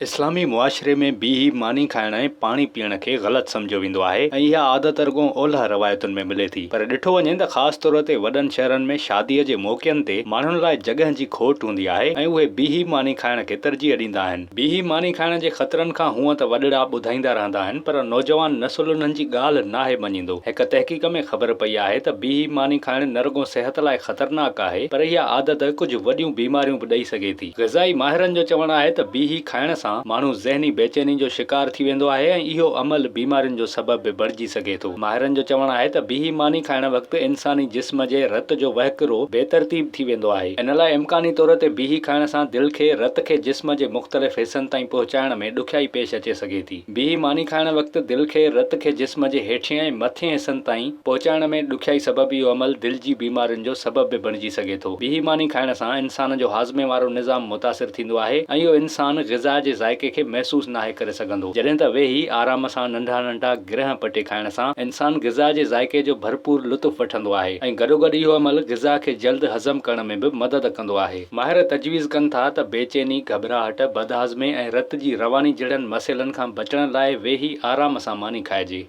اسلامي معاشري ۾ بيهي ماني کائڻ ۽ پاڻي پيئڻ کي غلط سمجهيو ويندو آهي ۽ اها عادت رڳو اولهه روايتن ۾ ملي ٿي پر ڏٺو وڃي ته خاص طور تي وڏن شهرن ۾ شادي جي موقعن تي ماڻهن لاء جڳهه جي کوٽ هوندي آهي ۽ اهي بيهي ماني کائڻ کي ترجيح ڏيندا آهن. بيهي ماني کائڻ جي خطرن کان هونء ته وڏڙا ٻڌائيندا رهندا آهن پر نوجوان نسل انهن جي ڳالهه ناهي مڃيندو. هڪ تحقيق ۾ خبر پئي آهي ته بيهي ماني کائڻ نه رڳو صحت لاء خطرناڪ آهي پر اها عادت ڪجهه وڏيون بيماريون به ڏئي سگهي ٿي. غذائي ماهرن جو چوڻ آهي ته بيهي کائڻ سان ماڻهو ذهني بيچيني جو شڪار ٿي ويندو آهي ۽ اهو عمل بيمارين جو سبب به بڻجي سگهي ٿو. ماهرن جو چوڻ آهي ته بيهي ماني کائڻ وقت انساني جسم جي رت جو وهڪرو بي ترتيب ٿي ويندو آهي. ان لاء امڪاني طور تي بيهي کائڻ سان دل کي رت کي جسم جي مختلف حصن تائين پهچائڻ ۾ ڏکيائي پيش اچي سگهي ٿي. بيهي ماني کائڻ وقت دل کي رت کي جسم جي هيٺين ۽ مٿين حصن تائين پهچائڻ ۾ ڏکيائي سبب اهو عمل دل جي بيمارين جو سبب به بڻجي سگهي ٿو. بيهي ماني کائڻ سان انسان جو هاضمي وارو نظام متاثر ٿيندو آهي ۽ اهو انسان غذا جي ذائقي کي محسوس ناهي ڪري سگهندو. جڏهن ته ويهي آرام سان ننڍا ننڍا گرهه پٽي کائڻ سان انسان غذا جي ذائقي جو ڀرپور لطف وٺندو آهي ۽ گڏوگڏ اهو عمل غذا کي جلد هضم ڪرڻ ۾ به مدد ڪندو آهي. ماهر تجويز ڪن ٿا ته بيچيني، گهٻراهٽ، بدهاضمي ۽ رت جي رواني جهڙن مسئلن کان بچڻ لاء ويهي آرام سان ماني کائجي.